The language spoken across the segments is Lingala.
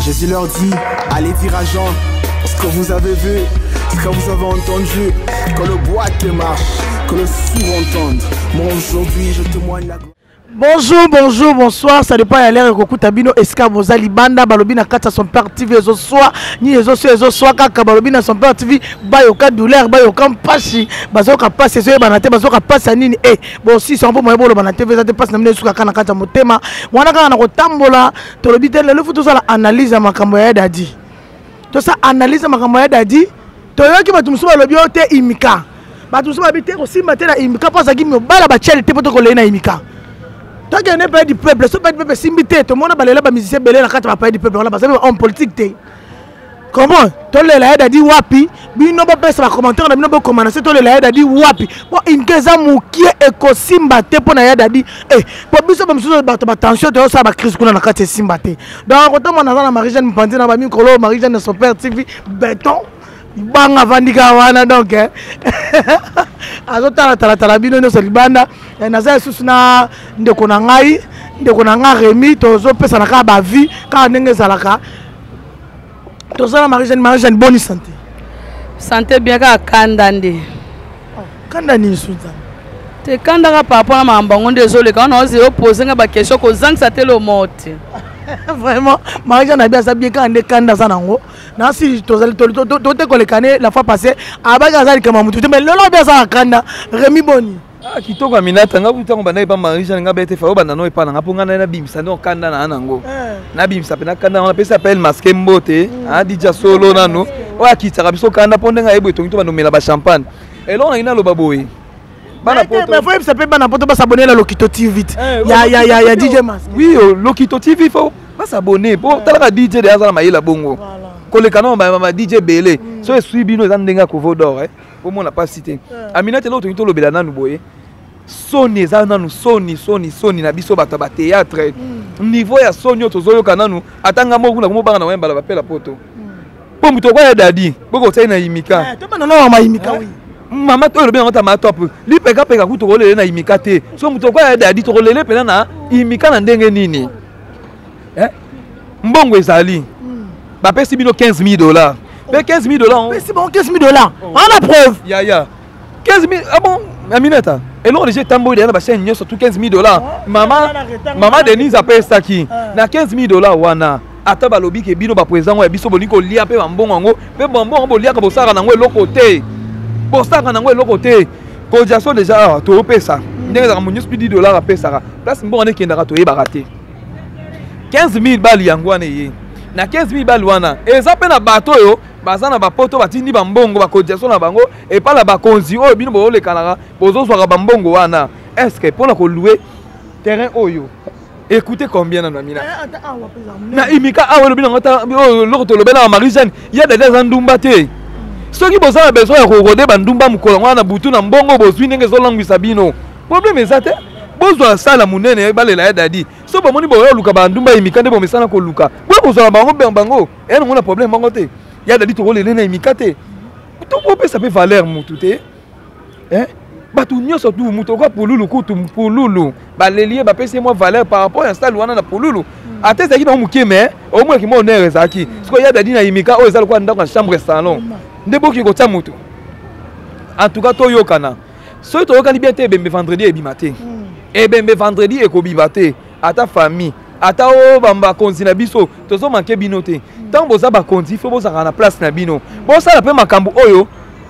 Jésus leur dit, allez dire à Jean ce que vous avez vu, ce que vous avez entendu, que le boîte marche, que le sourd entende. Moi aujourd'hui, je témoigne la gloire. Bonjour, bonjour, bonsoir. Ça dépend ya l'heure ekokuta bino esika boza libanda balobi na kati ya son père TV ezoswa ni ezoswa ezoswa kaka balobi na son père TV bayoka douleur bayoka mpasi bazoyoka mpasi ezoyebana te bazoyoka mpasi ya nini e bosisa mpo moye boloba na TV eza te mpasi na bino esuka kaka na kati ya motema wana kaka na kotambola tolobi te lelo fu tozala analyse ya makambo ya dadi tosala analyse ya makambo ya dadi toyoki bato mosusu balobi oyo te imika bato mosusu balobi te kosimba te na imika mpo azalaki mobala batiele te mpo tokolei na imika tokende palais du peuple so palais du peuple esimbi te tomona balela bamusicien ebele na kati ya bapalais du peuple wana bazali ba homme politique te comprendre tolela ye dadi wapi bino bopesa bacommentaire na bino bokoma na se tolela ye dadi wapi mpo inke eza mokie ekosimba te mpo na ye dadi e mpo biso bamosusu bato batension toyosala bacrise kuna na kati esimba te donc kotomona naza na marie jeanne mopanzi na bamikolo marie jeanne son père tv beton libanga avandi kaka wana donc eh. azotala-talatala bino nyonso libanda eh, naza lisusu na ndeko na ngai ndeko na ngai remi tozopesana kaka bavie kaka ndenge ezalaka toza na marie jeanne marie jeanne boni santé santé bien kaka kanda nde oh, kanda nini suza te kanda kaka par rapport na makambo yango nde ezoleka wana ozela opose nga baquestion kozangisa te lomo te vraiment marie jeanne abi aza bien kaka nde kanda aza nango nasi tozali tote koleka ne la fois passée abaki aza likambo ya motu te mais lelo abi aza na kanda remi boni Ah, kitoko aminata nga ntango bandaki epa marie jeanne nga bete fa obanda no epa na nga mpo nga naye nabimisa nde okanda na nango eh. nabimisa mpe nakanda yango napesi appel masque mbote mm. ah, dija solo nano oyo akitisaka biso kanda mpo ndenge ayebi etongi to bandomela bachampagne eloko nangi naloba boye bana poto faut yebisa mpe bana poto basabone na lokito tv eh, ya ya ya ya dj masque oui oh, lokito tv faut basabone mpo talaka dj de aza na mayele bongo koleka no ba dj ebele mm. so esui bino eza ndenge ya kovo d'or eh. omona mpasi te eh. Aminata eloko tolingi tolobela nanu boye soni eza nanu soni soni soni na biso bato ya bateatre mm. niveau ya soni oyo tozoyoka nanu ata nga moko kuna komobanga na wembala bapela poto mpo mm. moto okoya dadi bokotiai na imika eh, mama oyo olobi yango ta ma top lipekapeka kutu tokolele na imika te so moto okoya dadi tokolele mpena na imika na ndenge nini eh? Mbongo ezali hmm. bapesi bino 15 000 dollars mpe 15 000 dollars pesi bango 15 000 dollars wana preuve ya ya 15 000 ah bon Aminata eloko deja etamboli deja na bachaîne nyonso tu 15 000 dollars mama mama Denise apesaki na 15 000 dollars wana ata balobi ke bino bapresident yango ya biso bolingi kolia mpe bambongo yango mpe bambongo yango boliaka bosalaka nango eloko te bosalaka nango eloko te cotisation deja awa topesa ndenge ezalaka mo nyonso mpe 10 dollars apesaka place mbongo wana ekendaka toyebaka te 15 000 bali yango wana eye na 15 000 bali wana eza mpe na bato oyo baza na bapoto batindi bambongo bacotisation na bango epai na bakonzi oyo bino bozolekanaka bozozwaka bambongo wana estce mpo na kolue terrain oyo écoutez combien nano amina eh, na imika awa elobi nango oyo eloko tolobelaka marie jeanne ya dadi aza ndumba te soki boza na besoin ya korode bandumba mokolo yango wana na butu na mbongo bozwi ndenge ezolangwisa bino problème eza te bozwa sala monene balela ya dadi so bomoni boya oluka bandumba imika nde bomesana koluka boya kozwa na bango bango eya nango na problème bango te ya dadi tokolele na imika te tokopesa mpe valeur motu te eh? bato nyonso tu moto okoa pululu kutu pululu baleli ye bapesi ye mwa valeur par rapport ya stale wana na pululu hmm. ata ezalaki nango moke mais omonaki mwa honneur ezalaki hmm. sikoyo ya dadi na imika oyo eza lokola ndako ya chambre salon nde boki kotia motu en tout cas toyokana soki toyokani bien te ebembe vendredi ebima te hmm. ebembe vendredi ekobima te ata famille ata o bakonzi na biso tozomanke bino te ntango boza bakonzi fo bozalaka na place na bino bosala mpe makambo oyo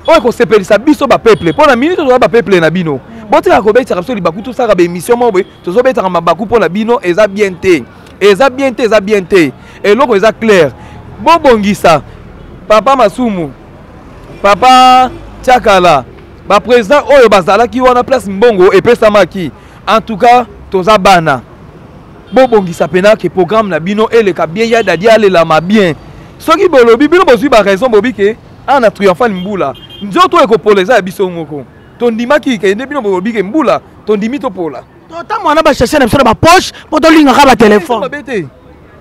oyo ekosepelisa biso bapeuple mpo na minute toza bapeuple na bino botikaka kobetisaka biso libaku tosalaka baémission moko boye tozobetaka mabaku mpo na bino eza bien te eza bien te eza bien te eloko eza claire bobongisa papa masumu papa tiakala baprésident oyo bazalaki wana place mbongo epesamaki en tout cas toza bana bobongisa mpena ke programme na bino eleka bien ya dadi alelama bien soki bolobi bino bozwi baraison bobi ke. Awa na Triomphal mbula, nzoto oyo ekopola eza ya biso moko. Tondimaki ke nde bino bolobi ke mbula, tondimi topola. Totambola na ba sachet na biso na ba poche mpo tolingaka ba téléphone. Mabe te.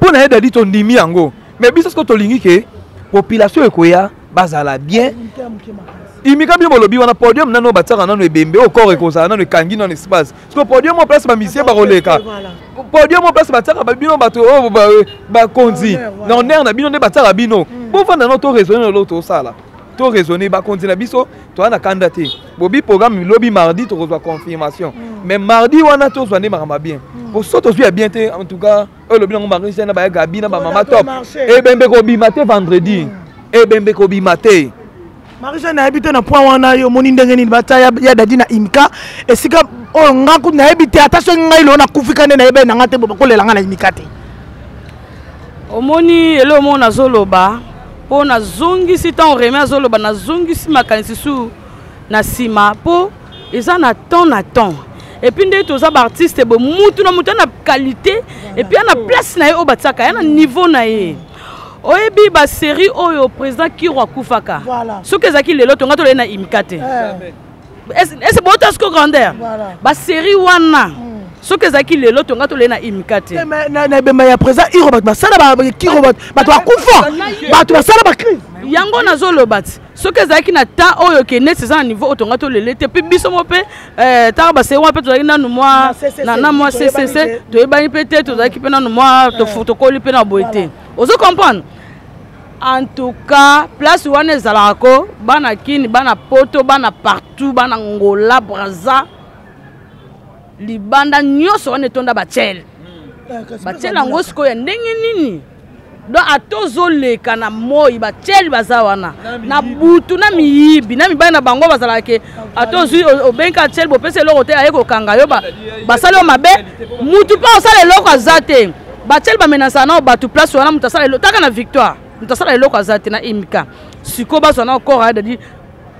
Mpo na ye Dadi tondimi yango. Mais biso sikoyo tolingi ke population ekoya bazala bien. Imika bino bolobi wana podium nano batiaka nano ebembe oyo corps ekozala nano ekangi nano espace. Sikoyo podium oyo place bamusicien bakoleka. Podium oyo place batiaka bino bato oyo bakonzi na honneur na bino nde batiaka bino. Bovanda nano to raisonner na eloko tosala. To raisonner bakonzi na biso toza na kanda te. Bobi programme lobi mardi tokozwa confirmation. Mais mardi wana tozwa nde makambo ya bien. Po so tozwi ya bien te, en tout cas oyo lobi nango Marie Jeanne na baya Gabi na bamama top. Ebembe kobima te vendredi. Ebembe kobima te. Marie Jeanne, nayebi te na point wana yo omoni ndenge nini batia ya Dadi na Imka, esika oyo nga kutu nayebi te. Ata soki ngai lelo nakufika nde nayebi na nga te, bo bakolela nga na Imika te. Omoni eloko moko nazoloba mpo nazongisi ntango Remi azoloba, nazongisi makanisi su na nsima, mpo eza na temps na temps. Et puis nde toza baartiste boye, mutu na mutu na qualité et puis ana place na ye oyo batiaka ya na niveau na ye. Oyebi basérie oyo président Kiro akufaka, soki ezalaki lelo tonga tolei na Imka te. Ese bota siko grandeur basérie wana, soki ezalaki lelo tonga tolei na Imka te. Na ebemba ya président Iro, bato basala Kiro, bato bakufa, bato basala bacrise. Yango nazoloba ti soki ezalaki na temps oyo ke neti eza na niveau oyo tonga tolele te. Mpe biso mo mpe ntango baseri wana mpe tozalaki nanu mwa na mwa ccc, toyebani mpe te, tozalaki mpe nanu mwa tokoli mpe na boye te. Ozo comprendre? En tout cas place wana ezalaka ko bana Kini, bana Poto, bana partout, bana Ngola, Braza, libanda nyonso wana etonda batiele. Batiele yango sikoyo ya ndenge nini? Donc ata ozoleka na moi, batieli baza wana na butu na miyibi na mibali na bango bazalaka ke ata ozwi obengi atieli, bopesa eloko te, aye kokanga yo, basali yo mabe. Mutu mpe osala eloko aza te. Batieli bamenasaka nao bato place wana. Moto asala taka na Victoire, moto asala eloko aza te na Imka. Sikoyo bazwa nao corps ya Dadi,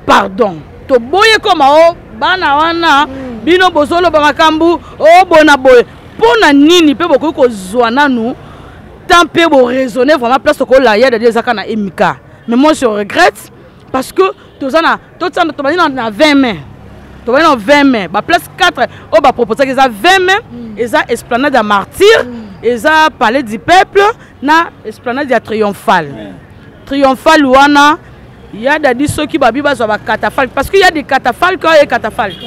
pardon, toboye koma o bana wana. Bino bozoloba makambo o bona boye mpo na nini? Mpe bokoki kozwa nanu temps mpe boraisonner vraiment. Place tokola ya Dadi ezaka na Emika, mais moi je regrette parce que toza na totia tobandi na 20 mai, tobandi na 20 mai. Baplace 4 oyo baproposaki eza 20 mai, eza esplanade ya Martyr, eza Palais du Peuple na esplanade ya Triomphal. Triomphal wana ya Dadi, soki babi bazwa bacatafalque, parce que ya des catafalque oyo catafalque,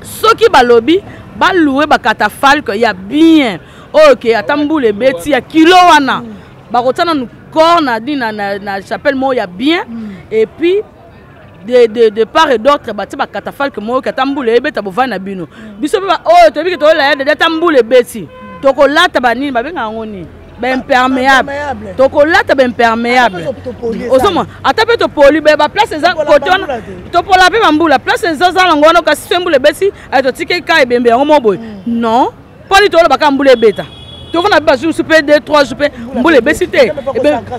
soki balobi balouer bacatafalque ya bien oyo ke ata mbula ebeti ya kilo wana, bakotia nanu corps na, na, na, na chapelle moko ya bien et puis de part et d'autre batie bacatafalque moko ke ata mbula ebeta, bovandi na bino. Biso mpe oyo toyebi ke toyola ya Dadi, ata mbula ebeti tokolata banini, babengaka yango nini, baimperméable, tokolata baimperméable. Ozomona ata mpe topoli baplace eza kote wana, topola mpe bambula, place ezozala yango wana. Kasi so mbula ebeti, totiki ka ebembe yango mo boye. Non, mponi tolobaka mbula ebeta, tofanda mpe bazwi mosu mpe 2 3 jours mpe mbula ebesi te,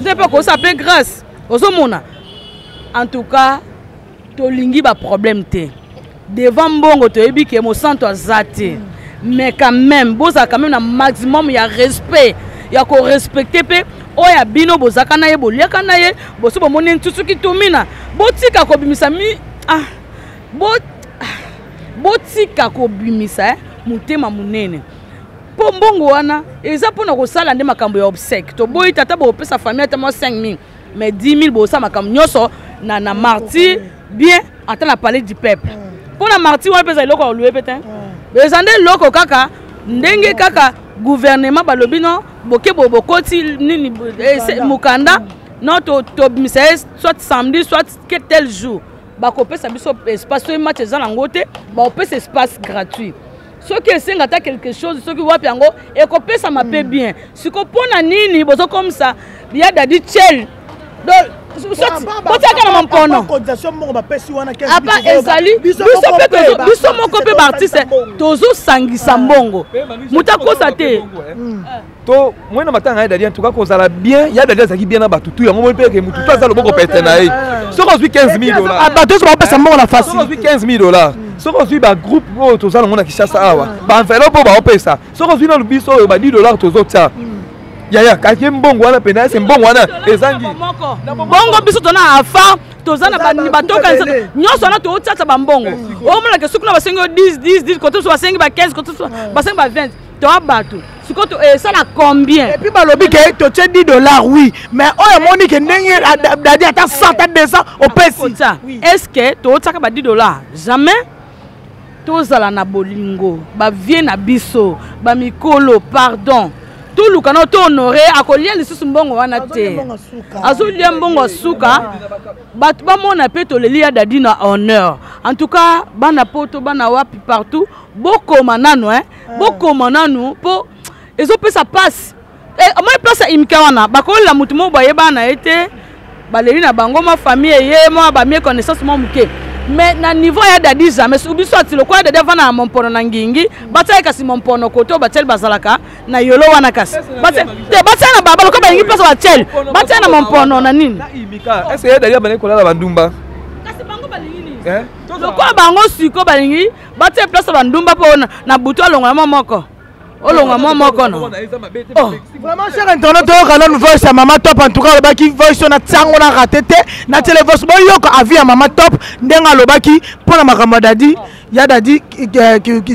nde mpe kosa mpe grâce. Ozomona, en tout cas tolingi baproblème te devant mbongo. Toyebi ke mosanto aza te, mais quand même bozala quand même na maximum ya respect, ya korespecter mpe oyo ya bino bozalaka na ye, boliaka na ye, boso bomoni ntusuki tumina. Botika kobimisa mi ah, bo, botika kobimisa motema monene, mpo mbongo wana eza mpona kosala nde makambo ya obsèque. Toboyi tata bopesa famille ata mwa 5 000, mais 10 000 bosala makambo nyonso na Martyr bien, ata na Palais du Peuple. Mpo na Martyr wana mpe eza eloko ya kolouer mpe te, eza nde eloko kaka ndenge kaka gouvernement balobi no boke bokoti nini mokanda non, tobimisa ye soit samedi, soit tel jour. Bakopesa biso espace soki match eza nango te, bakopesa espace gratuit. Soki esenga ata quelque chose, soki wapi yango ekopesama mpe bien. Siko mpo na nini bozokomisa ya Dadi chel? Botiaka na mampono apa ezali biso moko mpe baartiste tozosangisa mbongo, moto akosa te. To mwena matanga ya Dadi, en tout cas kozala bien ya Dadi azalaki bien na bato tu. Yango moni mpe ke motu tu aza loboko pete na ye. Soki ozwi 15 000 $, bato nyonso bakopesa mbongo na fasi. Soki ozwi 15 000 $, soki ozwi bagroupe oyo toza nango na Kinshasa awa, baenveloppe oyo baopesa, soki ozwi nanu biso oyo ba 10 $ tozotia. Yaya, kake mbongo wana pena ese mbongo wana ezangi. Bongo biso tona afa toza na batoka nyonso wana totiata bambongo. Omonaka soki kuna basengi yo 10 10 10 kote mosusu basengi ba 15 kote mosusu basengi ba 20 toa bato sikoyo esala combien? Et puis balobi ke totie 10 $, oui, mais oyo amoni ke ndenge Dadi ata 100 ata 200 opesi. Est ce que totiaka ba 10 $? Jamais. Tozala na bolingo, bavie na biso bamikolo, pardon, toluka na tohonore. Akolia lisusu mbongo wana te, azolia mbongo ya suka. Bato bamona mpe toleli ya Dadi na honneur. En tout cas, bana Poto, bana wapi, partout, bokoma nanu, eh? Bokoma nanu mpo ezopesa mpasi. Omoni place ya imika wana, bakolela motu moko bayebana na ye te, baleli na bango mwa famille eye, mwa bamie connaissance mwa moke, mais na niveau ya Dadi, jamais. Biso ati lokola Dadi avanda na Mompono na Ngingi, batiaki kasi Mompono kote oyo batieli bazalaka na Yolo wana, kasi te batia na baba lokola balingi place batieli, batia na Mompono na nini. Est-ce que Dadi abandaki kolala bandumba? Kasi bango balingi nini? Lokola bango siko balingi batia place ya bandumba mpo na butu alongola mwa moko, olonga mwa moko no. Oh. Vraiment, cher internaute, oyoka nanu voice ya Mama Top. En tout cas, alobaki voice oyo natiango na rate te, natiele voice, boyoka avis ya Mama Top ndenge alobaki mpo na makambo ya Dadi, ya Dadi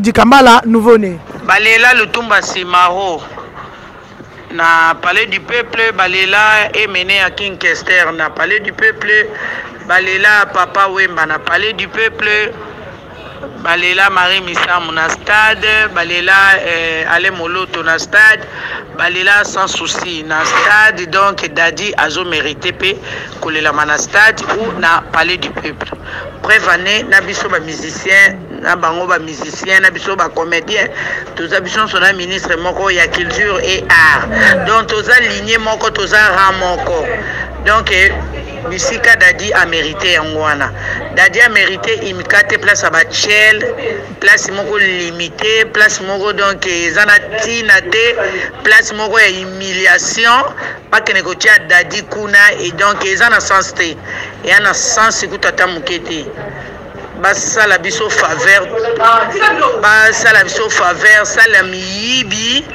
Dikambala nouveau né. Balela Lutumba Simaro na Palais du Peuple, balela Emene ya King Kester na Palais du Peuple, balela Papa Wemba na Palais du Peuple, balela Marie Misamu na stade, balela Ale Moloto na stade, balela Sans Souci na stade. Donc Dadi azo mérité mpe kolelama na stade ou na Palais du Peuple. Preuve ane na biso bamusicien na bango, bamusicien na biso, bacomédien, toza biso nyonso na ministre moko ya culture et art, donc toza ligne moko, toza rang moko. Donc bisika Dadi amérité yango wana. Dadi amérité imika te, place ya bachel, place moko limité, place moko donc eza na ntina te, place moko ya humiliation. Bakende kotia Dadi kuna et donc eza na sens te, eya na sens kutu ata moke te. Basala biso faveur, basala biso faveur. Sala miyibi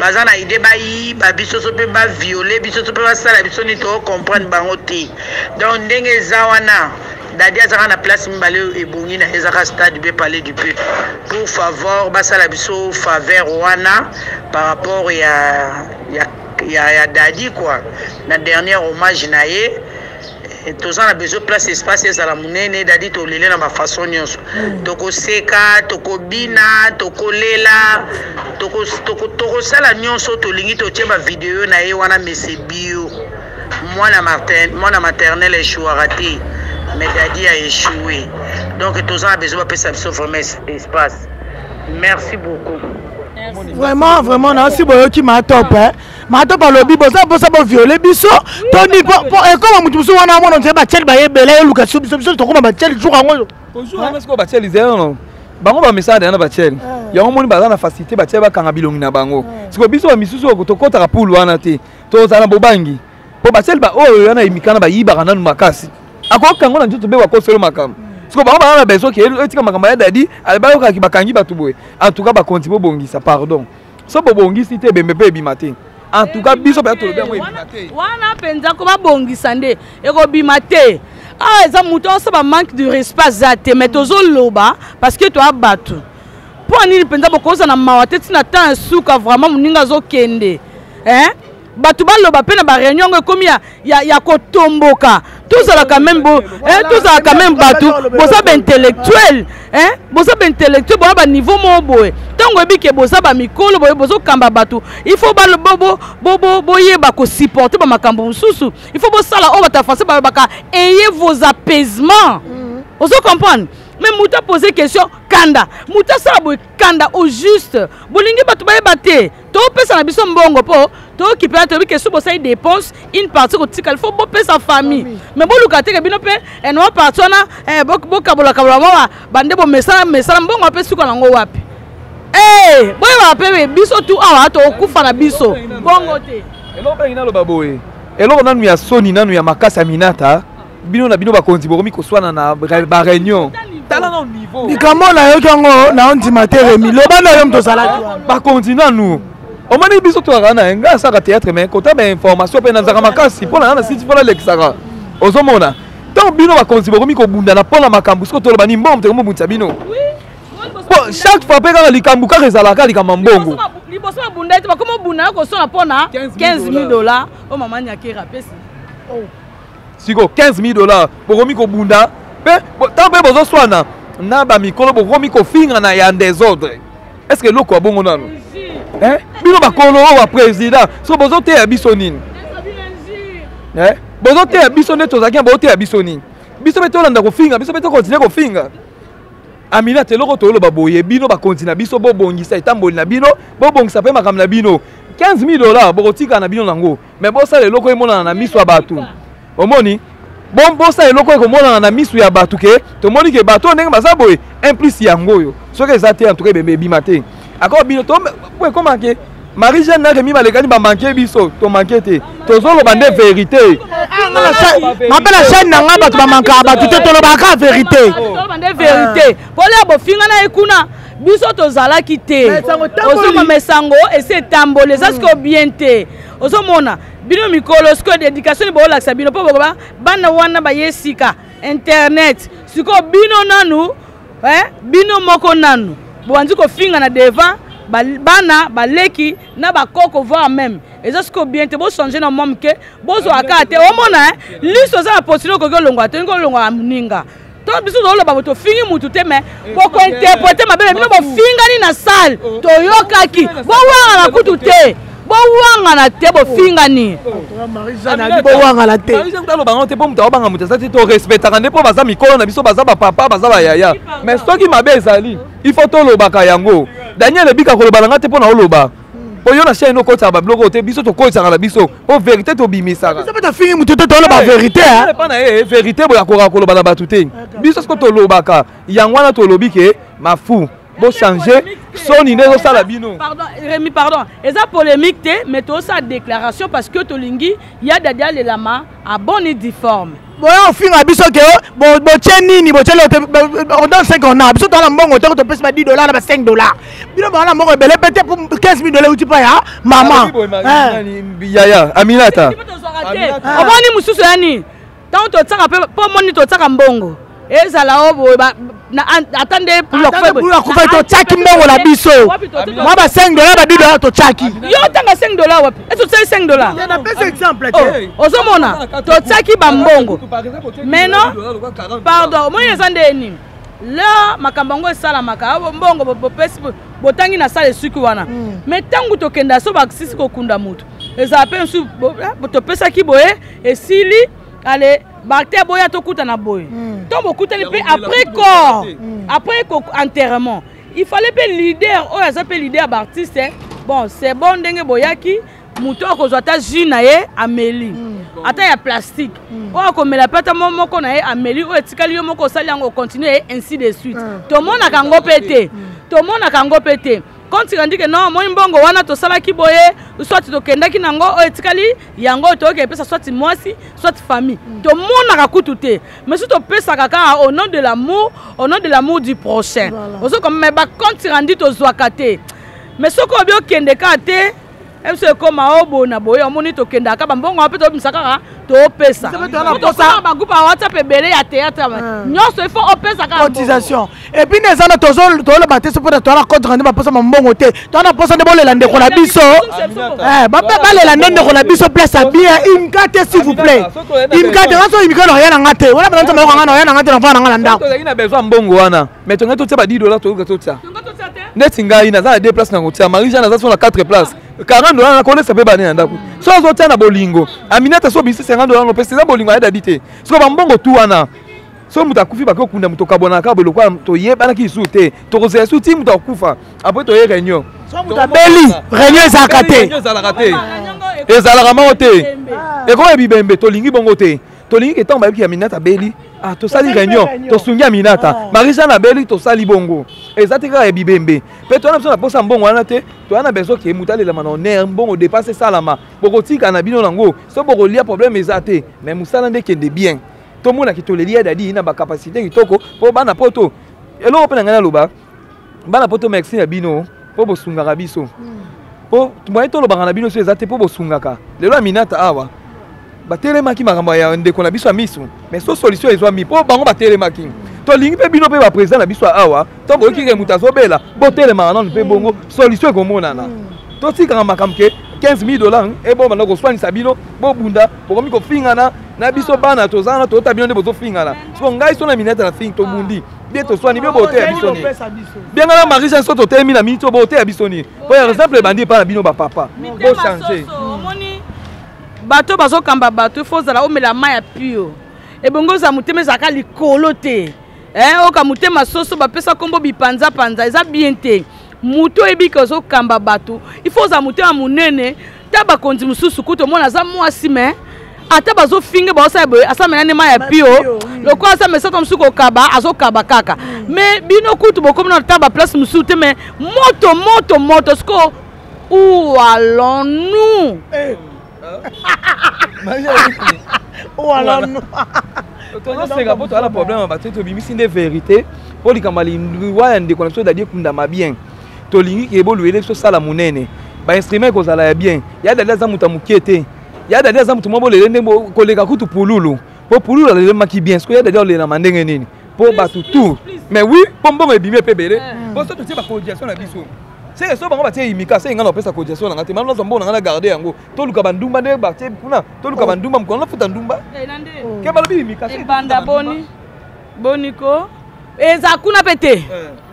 baza na idée bayiba biso so mpe baviole biso so mpe basala biso nini, tocomprendre bango te. Donc ndenge eza wana, Dadi azaka na place mibale oyo ebongi na ye, ezaka stade mpe Palais du Peuple. Pour favor, basala biso faveur wana par rapport ya Dadi quoi, na dernier hommage na ye. Toza na besoin place, espace ezala monene. Dadi tolele na bafaçon nyonso, tokoseka, tokobina, tokolela, tokosala nyonso tolingi. Totie bavideo na ye wana mese bio. Mwana Martin, mwana maternel échouera te, mais Dadi a échoué. Donc toza na besoin bapesa biso vraiment espace. Merci beaucoup. Vraiment, vraiment, nasi boyoki Ma Top, eh? Ma Top alobi boza mposa boviole biso to nini po ekoma motu mosusu wana amona nzela batieli bayebela eluka biso, biso tokoma batieli jour yango. Bonjour, wana sikoyo batieli zelo bango bamesana deya na batieli yango, moni baza na facilité, batieli bakanga bilongi na bango. Sikoyo biso bamisusu oyo tokɔtaka pulu wana te, tozala na bobangi mpo batieli baoyo wana emikana bayibaka nanu makasi, akokango na nzoto mpe bakoselo makambo. Sikoyo bango baza na besoin ke etika makambo ya Dadi, bayokaki bakangi bato boye. En tout cas, bakonti bobongisa, pardon. So bobongisi te, ebembe mpe ebima te. En tout cas, biso mpenza tolobi yango, ebima te. Wana mpenza ko babongisa nde ekobima te. Awa eza moto oso bamanque de respect aza te, mais tozoloba parce que toya bato. Mpo nini mpenza bokoza na mawa te ntina temps ya suka? Vraiment, moninga azokende, hein? Bato baloba mpe na baréunion yango ekomi ya kotomboka. Tozala quand même bo, hein, tozala quand même bato, boza baintellectuel, hein, boza baintellectuel, boza baniveau moko boye. Ntango oyebi ke boza bamikolo boye, bozokamba bato, il faut boyeba kosupporter bamakambo mosusu. Il faut bosala oyo bato ya français balobaka ayez vos apaisements. Ozo comprendre? Mais moto apose question, kanda, moto asala boye, kanda. Au juste bolingi bato bayeba te, topesa na biso mbongo mpo tokipe na toyebi ke so bosali dépense, une partie kotikala, il faut bopesa famille. Mais boluka teke bino mpe enwa partie wana, bokabolakabola mwa bande bomesana mesana mbongo ape suka nango wapi? Boyebaka mpe biso tu awa tokokufa na biso bongo te. Eloko mpe naloba boye, eloko nanu ya soni, nanu ya makasi ya minata, bino na bino bakonzi bokomi koswana na baréunion. Tala na niveau. Likambo nayoki yango, naondima te. Remi, loba na yo, moto ozalaki wana. Bakonzi nanu. Omoni biso tozalaka na ngai asalaka théâtre, mais kota bainformation mpe nazalaka makasi mpo na nga na siti mpo nalekisaka. Ozomona, ntango bino bakonzi bokomi kobundana mpo na makambo, soki toloba ni mbongo moto ekomobundisa bino. Po chaque fois mpe kaka likambo kaka ezalaka likambo ya mbongo. Liboso babunda ete bakoma obunda na kosona mpo na 15 000 $ oyo mama Nyakera apesi. Siko 15 000 $ bokomi kobunda mpe ntango mpe bozoswana na bamikolo, bokomi kofingana ya désordre. Est ce que eloko ya bongo nano? Eh? Bino bakolo oyo baprésident, so bozoteya biso nini? Eh? Bozoteya biso nde tozalaki na, bozoteya biso nini? Biso mpe tolanda kofinga, biso mpe tokontinue kofinga Aminata. Eloko toloba boye, bino bakonzi na biso, bobongisa etamboli na bino, bobongisa mpe makambo na bino. 15 000 $ bokotika na bino nango, mais bosala eloko emonana na miso ya bato. Omoni, bosala eloko ekomonana na miso ya bato ke tomoni ke bato oyo ndenge baza boye, un plus yango oyo. Soki eza te, en tout cas ebembe ebima te. Akor bino to po ekoma ke Marie Jeanne na Remi balekani, bamanke biso, tomanke te, tozoloba nde vérité. Mabe na chaîne na nga, bato bamankaka bato te, tolobaka vérité. Toloba nde vérité. Pole ya bofinga na ye kuna, biso tozalaki te. Mais sango etamboli. Ozomona esango esi etamboli, eza sikoyo bien te. Ozomona bino mikolo sikoyo d'éducation boolakisa bino mpo bokoba bana wana baye sika internet. Sikoyo bino nanu, eh, bino moko nanu bobandi kofinga na devant bana baleki na bakoko, voire même eza sikoyo bien te. Bochange na mwa moke, bozwaka kaka te. Omona, eh, liso oza na postule, okoki olongwa te, olingi olongwa moninga to biso toloba bo tofingi mutu te, mais bokointerprete mabe. Me bino bofingani na salle, toyokaki. Bowangana kutu te, bowangana te, bofingani. Bowangana te. Aloba yango te mpo moto aobanga moto aza te. Torespectaka nde mpo baza mikolo na biso, baza bapapa, baza bayaya. Mais soki mabe ezali, il faut tolobaka yango. Daniel Ebika koloba na nga te mpo na oloba mpo yo na chaîne okotisaka babiloko oyo te. Biso tokotisaka na biso mpo vérité tobimisaka. Biso mpe tofingi motu te, toloba vérité. Epa na ye vérité boye akokaka koloba na bato te. Biso siko tolobaka yango wana, tolobi ke mafu bochange, soni nde ezosala bino. Pardon Rémi, pardon, eza polémique te, mais tosala déclaration parce que tolingi ya Dadi alelama à bonne et due forme. Boya ofinga biso ke botie nini, botie lelo te. On donne 5, on a biso toza na mbongo te. Topesi ba 10 $ na ba 5 $. Bino baza na mbongo ebele pe te. 15 000 $ euti pa ya mama. Yaya Aminata. Tozwaka te. Omoni mosusu ya nini, ntango totiaka mpe mpo omoni totiaka mbongo ezala o boye ata nde akufa, totiaki mbongo na biso mwa ba 5 $, ba 10 $ totiaki. Yo otanga 5 $ wapi? Ese otiaki 5 $? Napesa exemple te. Ozomona, totiaki bambongo. Mais non, pardon, omoni eza nde nini la makambo yango esalamaka. Mbongo bopesi, botangi na sala, esuki wana. Mais ntango tokenda so basisi kokunda motu, ezala mpe mosusu topesaki boye, esili. Ale bakte boya tokutana boye. To bokutani mpe après corps, après enterrement, il fallait mpe leader oyo aza mpe leader ya baartiste, bon, c'est bon ndenge boyaki, moto akozwa ata jus na ye ameli, ata ya plastique oyo akomela mpe ata moko na ye ameli, oyo etikali yo moko osali yango, ocontinue ye, ainsi de suite. Tomonaka yango mpe te, tomonaka yango mpe te. Compte rendu ke non, moi mbongo wana tosalaki boye, soit tokendaki nango, oyo etikali yango oyo toyoki epesa soit mwasi, soit famille. Tomonaka kutu te, mais soki topesaka kaka au nom de l'amour, au nom de l'amour du prochain. Ozokoma, mais bacompte rendu tozwaka te. Mais soki obi okende kaka te, biso ekóma o boye na boye. Omoni, tokendaka bambongo wana mpe tobimisa kaka, topesa bagroupe ya WhatsApp ebele ya théâtre nyonso, il faut opesa kaka. Cotisation. Et puis nde eza na toloba te so mpona toza na compte rendu, baposa mambongo te. Toza na posa nde bolela ndeko na biso, balela nde ndeko na biso place ya bien. Imka te, s'il vous plaît, imka te. Nga so imka na oya na nga te wana bana nzambe ayoka nga na oya na nga te, na vanda na nga na ndako. Tozalaki na besoin mbongo wana, mais tongai totia ba 10 $, toyoka totia neti ngai naza na deux place na kotia, Marie Jeanne aza so na 4 place, 40 $ nakolesa mpe bane na ndako. So azotia na bolingo Aminata, so obimisi 50 $ nopesa, eza bolingo ayedadi te. Siko bambongo tu wana, so moto akufi, bake okunda moto, okabwanaka boye lokola toyebanaki lisusu te. Tokozela lisusu ti moto akufa, après toye réunion. So moto abeli, réunion ezalaka te. Ezalaka te, ezalaka moko te, ekoma bibembe. Tolingi bongo te. Tolingi ke ntango bayebiki Aminata abeli, ah, tosali réunion, tosungi Aminata. Marie Jeanne abeli, tosali bongo. Eza te kaka ya bibembe mpe toza na biso na posa mbongo wana te. Toza na besoin ke moto alelama na honneur. Mbongo dépense esalama, bokotika na bino nango, so bokolia, problème eza te. Mais mosala nde ekende bien, tomonaki toleli ya Dadi na bacapacité kitoko mpo bana poto. Eloko mpe na ngai naloba, bana poto, merci na bino mpo bosungaka biso. Mpo moye tolobaka na bino so eza te mpo bosungaka. Lelo Aminata awa batelemaki makambo ya ndeko na biso ya misu, mais so solution ezwami mpo bango batelemaki. Tolingi mpe bino mpe baprésident na biso ya awa, to boyoki ke moto azobela, botelemaka nanu mpe bongo solution ekomonana. Totikaka makambo ke 15 000 dollars ebobanda koswanisa bino, bobunda, bokomi kofingana na biso bana toza wana, toyota bino nde bozofingana. Siko ngai so na Minata na fingi, tobundi bie, toswani bie, boteya biso nini? Bien nga na Marie Jeanne so totelemi na miniti oyo, boteya biso nini? Po exemple ebandi epai na bino bapapa, bochange. Omoni bato bazokamba bato, ifo ozala omela mai ya pio, ebongi ozala motema ezalaka likolo te. Oka motema soso bapesa nkombo bipanzapanza, eza bien te. Moto oyebi ke ozokamba bato, ifo ozala motema monene. Ta bakonzi mosusu kutu omona aza mwasi, me ata bazofinga, baosala boye, asamela nde mai ya pio, lokola aza mesata mosusu kokaba, azokaba kaka. Me bino kutu bokomi na ta baplace mosusu te, me moto moto moto siko, où allons-nous? Où allons-nous? Tozoseka mpo toza na problème ya bato, tobimisi nde vérité mpo likambo ya liwa ya ndeko na biso Dadi ekundama bien. Tolingi ke bolwele biso sala monene, bainstrument ekozala ya bien. Ya Dadi aza moto ya moke te, ya Dadi aza moto mwa bolele nde koleka kutu Pululu, mpo Pululu alelemaki bien. Sikoyo ya Dadi alelama ndenge nini mpo bato tout? Mais oui, mpo mbongo ebimi epe ebele, mpo so totie bacotisation na biso, seke so bango batie imika, seke ngai na kopesa cotisation na nga te. Mana nazwa mbongo na ngai na garde yango, toluka bandumba nde batie kuna, toluka bandumba mokolo nafuta ndumba ke balobi imika. Ebanda boni boniko eza kuna mpe te.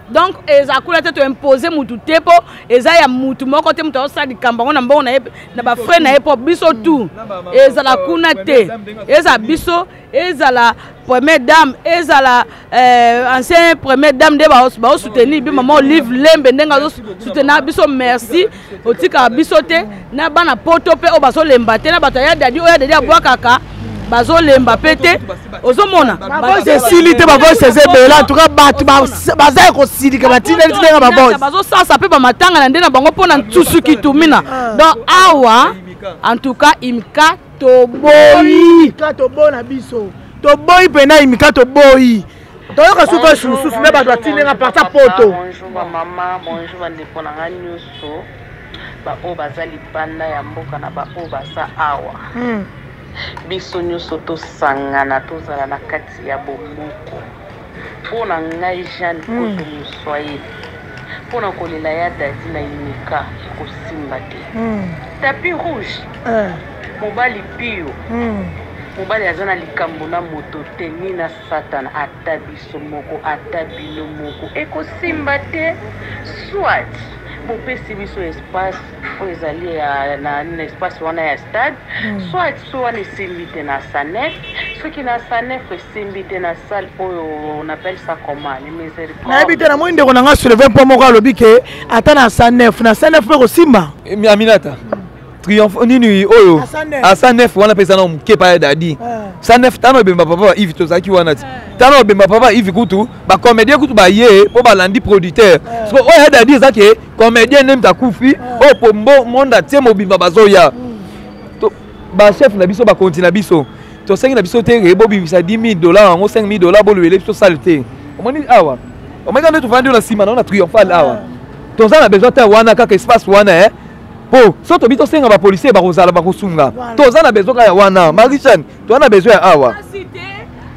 Donc eza kuna te, toimpose mutu te, mpo eza ya mutu moko te. Mutu azosala likambo yango na mbongo na ye, na bafrais na ye, mpo biso tu ezala kuna te. Eza biso, ezala première dame, ezala ancien première dame nde baosoutenir bi mama Olive Lembe ndenge azosoutenir biso. Merci, otikaka biso te. Na bana poto mpe oyo bazolemba te, na bato ya Dadi oyo ya Dadi abwakaka, bazolemba mpe te. Ozomona. Bavoice esili te, bavoice eza ebele. En tout cas bato baza ya kosilika, batindeli tindenga bavoice. Bazosasa mpe bamatanga na nde na bango mpo na ntusu kitumina. Donc awa en tout cas imka toboyi. Imika toboyi na biso, toboyi mpena imika toboyi. Toyoka su voice mosusu nde bato batindenga parta poto. Bonjour bamama, bonjour bandeko na ngai nyonso, baoyo baza libanda ya mboka na baoyo baza awa. Biso nyonso tosangana, tozala na kati ya bomoko. Mpo na ngai Jeanne Koto Moswahili, mpo na kolela ya Dadi na imika ekosimba te. Tapis rouge, mobali pio, mobali aza na likambo na moto te, ni na Satana, ata biso moko, ata bino moko, ekosimba te. Soit bopesi biso espace oyo ezali ya na espace wana ya stade, soit so wana esimbi te, na Sanef. Soki na Sanef esimbi te, na salle oyo on appelle ça comment, le Miséricorde. Nayebi te. Namoni ndeko na nga soulevé mpo moko alobi ke ata na Sanef, na Sanef mpe kosimba. Aminata, triomphe nini oyo a 109 wana mpe eza na moke pa ya Dadi. 109 tano ebemba papa ba Ive, tozalaki wana ti tano ebemba papa Ive, kutu bacomédien kutu baye mpo balandi producteur. Siko oyo ya Dadi eza ke comédien nde moto akufi, oyo po monde atie mobimba bazoya. Bachef na biso, bakonti na biso, tosengi na biso te ke bobimisa 10 000 dollars yango, 5 000 dollars, bolobele biso sale te. Omoni awa, omoni kaka nde tovandi na nsima nango na Triomphal awa, toza na besoin te wana kaka espace wana, po so tobi tosenga bapolisier bakozala bakosunga. Toza na besoin kaka ya wana, Marie Jeanne, toza na besoin ya awa.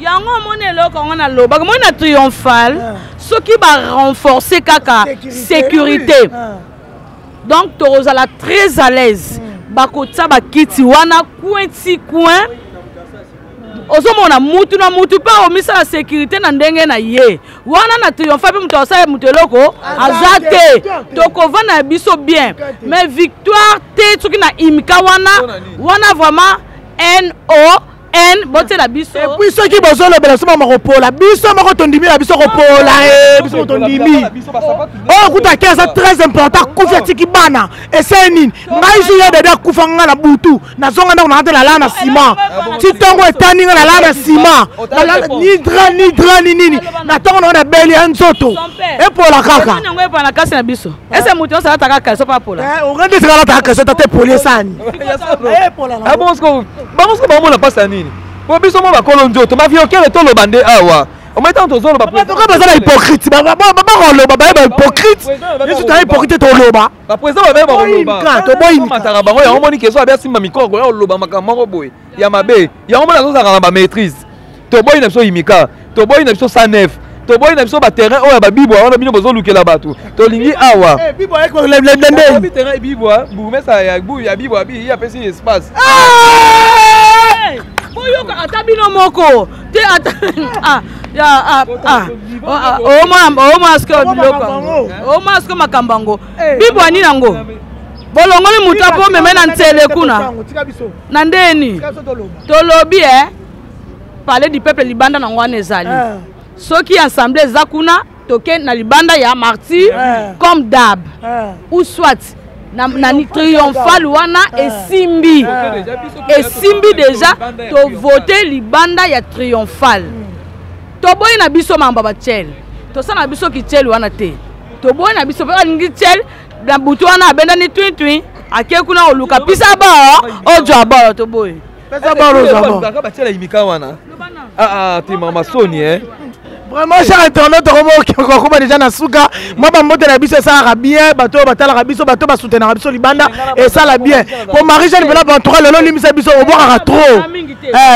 Yango omoni eloko yango nalobaka, omoni na Triomphal, soki barenforce kaka sécurité, donc tokozala très à l'aise. Bakotia bakiti wana coin ti coin, ozomona mutu na mutu mpe omisala sécurité na ndenge na ye wana. Na Triomphe mpe moto asala moto eloko aza te, tokovanda na biso bien. Mais Victoire te, soki na imika wana wana vraiment no n botiela biso. Et puis soki bozolobela biso mama kopola, biso moko tondimi na biso kopola, biso moko tondimi. Oyo kuta ke aza très important, akufi atiki bana, esali nini? Ngai so ya Dadi akufa, nga na butu nazonga ndako nanga te, nalala na nsima ti ntongo etani. Nga nalala na nsima, ni drap ni drap ni nini, na ntongo nango nabeli ya nzoto epola kaka. Yango epola na kasi na biso, ese moto nyonso alataka caleçon mpo apola. Okende esika alataka caleçon tate epoli esani. Bango siko bamona mpasi ya nini? Po biso mo bakolo nzoto maviokele, toloba nde awa. Omoni ntango tozoloba, Bato baza na hypocrite, bakoloba baye ba hypocrite. Yesu toya hypocrite, toloba. Baprésident babe bakoloba. Toboyi. Mataka bango yango. Omoni keso abe asimba mikoro koya koloba makambo moko boye ya mabe. Yango moni azozalaka na bamaîtrise. Toboyi na biso imika, toboyi na biso 109, toboyi na biso baterrain oyo ya babibwa wana bino bozolukela bato. Tolingi awa terrain bibwa, bourgmestre ya bibwa bi ye apesi espace. Boyoka ata bino moko te, ata omona sikoyo biloko yango, omona sikoyo makambo yango. Bibwa nini yango bolongoli moto apo omeme na ntsele kuna na ndeni? Tolobi e Palais du Peuple, libanda nango wana ezali. Soki assemblée eza kuna, toke na libanda ya Martyr comme d'hab, ou soit na Triomphal wana. Esimbi, esimbi déjà. Tovote libanda ya Triomphal. Toboyi na biso mambo ya batiele, tosala na biso kitiele wana te. Toboyi na biso mpe alingi tiele na butu wana, abendani twintwin, ake kuna koluka pisa bor, ozwa bor. Toboyi. Pesa bor, ozwa bor. Batiela imika wana te, mama soni eh. Vraiment, cher internaute, okoma déjà na suka. Mwa bambote na biso esalaka bien. Bato oyo batalaka biso, bato basoutenaka biso libanda, esala bien. Po Marie Jeanne mpena, en tout cas lelo olimbisa biso, obwakaka trop,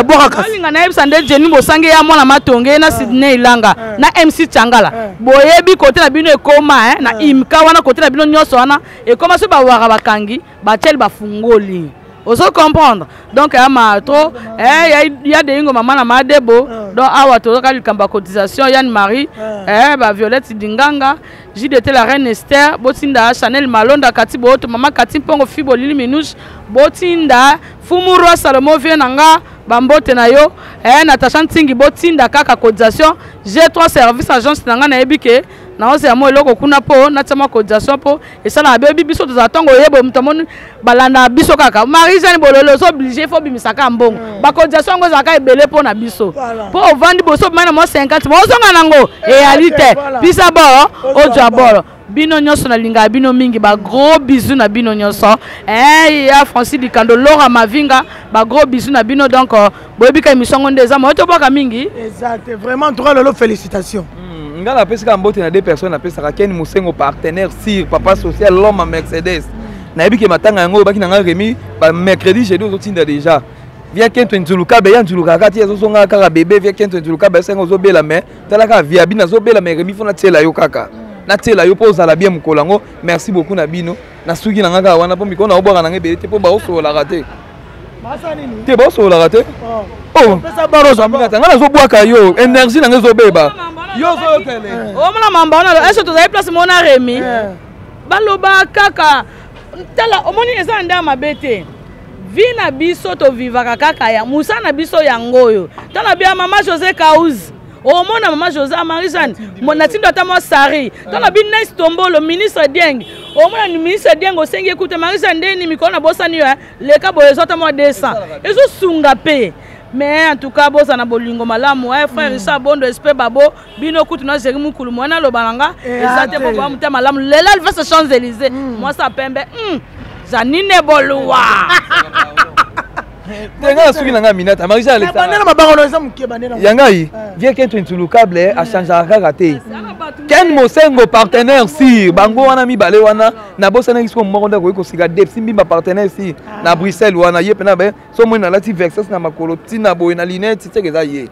bwakaka. Olinga nayebisa nde Jeni Bosange ya mwana Matonge na Sydney Ilanga na MC Changala, boyebi kote na bino ekoma na imka wana, kote na bino nyonso wana ekoma. So bawaka, bakangi batieli, bafungoli, ozo comprendre? Donc ya ma trop eh, ya Deyingo, mama na Madebo. Donc awa tozoka likambo ya cotisation. Yann Marie, eh, ba Violette Dinganga, JDT, la reine Esther, botinda Chanel Malonda, Kati Boto, mama Kati Mpongo, Fibo Lili Minouche, botinda Fumu Roi Salomo, vie na nga, bambote na yo, eh, Natacha Ntingi, botinda kaka cotisation. G3 Service, agence na nga, nayebi ke naozela mwa eloko kuna mpo natia mwa cotisation, mpo esalaka bebi. Biso tozala ntango oyeba moto amoni, balandaka biso kaka. Marie Jeanne Bololo, oza obligé, fo obimisaka mbongo. Bacotisation yango ezalaka ebele mpo na biso, mpo ovandi boso obima na mwa 50, ma ozonga nango eyali te. Pisa boro, ozwa boro. Bino nyonso nalingaka bino mingi, bagros bisous na bino nyonso. Ya Francis Likando, Lora Mavinga, bagros bisous na bino. Donc boyebi ka émission yango nde eza moyo, tobwaka mingi. Eza te. Vraiment, en tout cas lelo, félicitations. Nga napesi kaka mbote na deux personnes. Napesaka Ken Mosengo, partenaire sir, papa social, l'homme à Mercedes. Nayebi ke matanga yango oyobaki na nga Remi mercredi, jeudi ozotinda déjà. Via Kento Nzuluka be ya Nzuluka kati ezozonga kaka bébé. Via Kento Nzuluka be senga ozobela, mais tala kaka via bino azobela, mais Remi fo natiela yo kaka, natiela yo mpo ozala bien mokolo yango. Merci beaucoup na bino. Nasuki na nga kaka wana, mpo mikolo na obwaka nanga ebele te, mpo baosololaka te te, baosololaka te. Nga nazobwaka yo, énergie nanga ezobeba, yo ozoyokele. Omona mamba wana ese tozali place mona Remi, baloba kaka. Tala, omoni, eza na ndenge mabe te. Vi na biso tovivaka kaka ya mosala na biso yango oyo. Tala bia mama José Kauz, omona mama José, Marie Jeanne natindo ata mwa sari. Tala bi Nice Tombolo, ministre Dieng, omona ministre Dieng osengi ekute Marie Jeanne ndeni mikolo nabosani yo leka boye, ezwa ata mwa 200, ezosunga mpe. Mais en tout cas bozala na bolingo malamu, eh, frère Richard Bondo, SP Babo, bino kutu na Géri Mukulu, mwana aloba na nga eza te, po boya motema malamu. Lelo Alvese Champs Élysées, mwasi apembe, Janine Boluwa. Te, nga nasuki na ngai Minata Marisa. Bandela mabango eza moke, bandela. Ya ngai vie Kento Intulukable achangeaka kaka te. Ken Mosengo, partenaire sir, bango wana mibale wana nabosanaki siko moko nde akoki kosika. Depsi Mbimba, partenaire sir na Bruxelles wana, ye mpena so moi nalati Versace na makolo, ntina boye na lunette teke eza ye.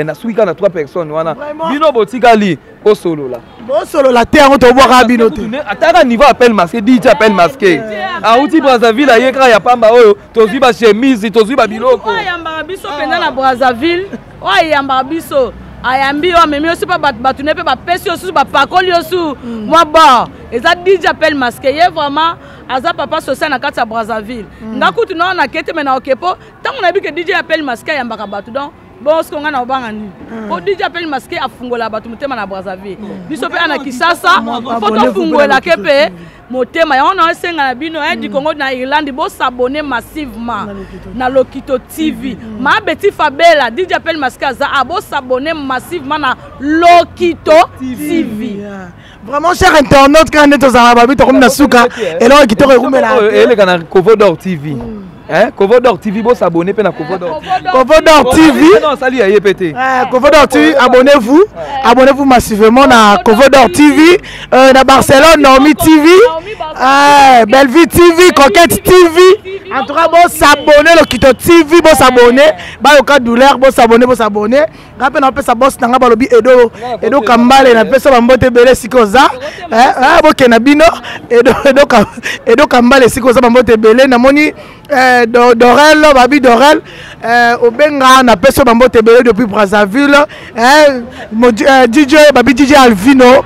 Nasuki kaka na trois personnes wana. Bino botikali bosolola. Bosolola te, yango tobwaka bino te. Ataka niveau appel masqué, DJ appel masqué auti Brazzaville, aye kaka ya pamba oyo tozwi bachemise, tozwi babiloko. Oyo ayambaka biso mpenza na Brazzaville, oyo ayambaka biso, ayambi yo, amemi yo su mpe bato, bato ne mpe bapesi yo susu, bapakoli yo su mwa bord. Eza DJ appel masqué, ye vraiment aza papa social na kati ya Brazzaville. Nga kutu nao nake te, me na oke, mpo ntango nayebi ke DJ appel masqué ayambaka bato. Donc bon, siko ngai na obanga nini? Mpo DJ appel masqué afungola bato motema na Brazzaville. Biso mpe na Kisasa fo tofungolelake mpe motema. Yango na esenga na bino du Congo na Irlande, bosabone massivement na Lokito TV. Mabeti Fabela, DJ appel masqué aza a bosabone massivement na Lokito TV. Vraiment, cher internaute, kaka nde tozalaka, babi tokomi na suka. Eloko kitoko ekumela. Eleka na Kovo d'Or TV. Hein? Kovodor TV, bo s'abonner pe na Kovodor. Kovodor TV. Non, sali ya ye te. Eh, Kovodor TV, abonnez-vous. Abonnez-vous massivement na Kovodor TV, na Barcelone Naomi TV, eh, Bellevue TV, Coquette TV. En tout cas, bo s'abonner Lokito TV, bo s'abonner. Bayoka douleur, bo s'abonner, bo s'abonner. Nga mpe napesa boss na nga balobi Edo Edo Kambale, napesa bambote ebele esika oza. Eh, eh, bokenda bino Edo Edo Edo Kambale esika oza, bambote ebele. Namoni eh, Dorel, babi Dorel, eh, obenga, napesa bambote ebele depuis Brazzaville. Eh, DJ babi DJ Alvino,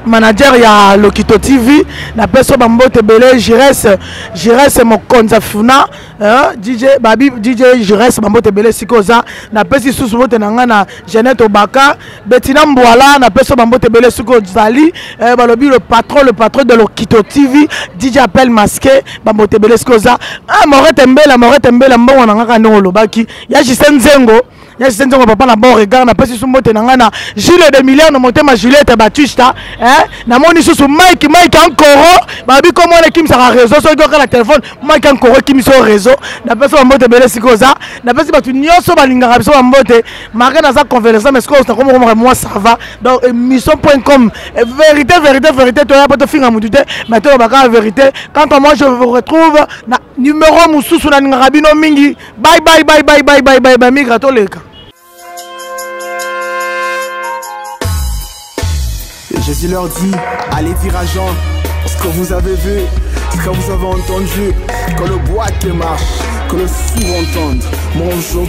manager ya Lokito TV, napesa bambote ebele. Jires Jires mokonzi afuna, DJ babi DJ Jires, bambote ebele esika oza. Napesi susu mbote na ngai na Jeannette Obaka, Betina Mbwala, napesi bambote ebele soki ozali. Eh, balobi le patron, le patron de Lokito TV, DJ Appel Masqué, bambote ebele soki oza. Ah, Morete Mbela, Morete Mbela, mbongo na ngaka ndenge olobaki ya Justin Nzengo, ya Justin Nzengo, papa na bon regard. Napesi su mbote na ngai na Gilles de Milliano, motema Juliette Batista. Eh, namoni susu Mike Mike Ankoro, babi komona ekimisaka réseau soki oka na telefone. Mike Ankoro ekimisi yo réseau. Napesi bambote ebele sikoyo oza. Napesi bato nyonso balingaka biso bambote. Marke naza convalescent, mais sikoyo nakomokomaka moi, ça va. Donc émission.com, vérité, vérité, vérité. Toya po tofinga motu te, mais tolobaka vérité. Quant à moi, je vous retrouve na numéro mosusu. Nalingaka bino mingi. Bye bye bye bye bye bye bye bye. Migra toleka. Jésus leur dit, allez dire à Jean ce que vous avez vu, ce que vous avez entendu, que le boiteux marche, que le sourd entende. Moi aujourd'hui,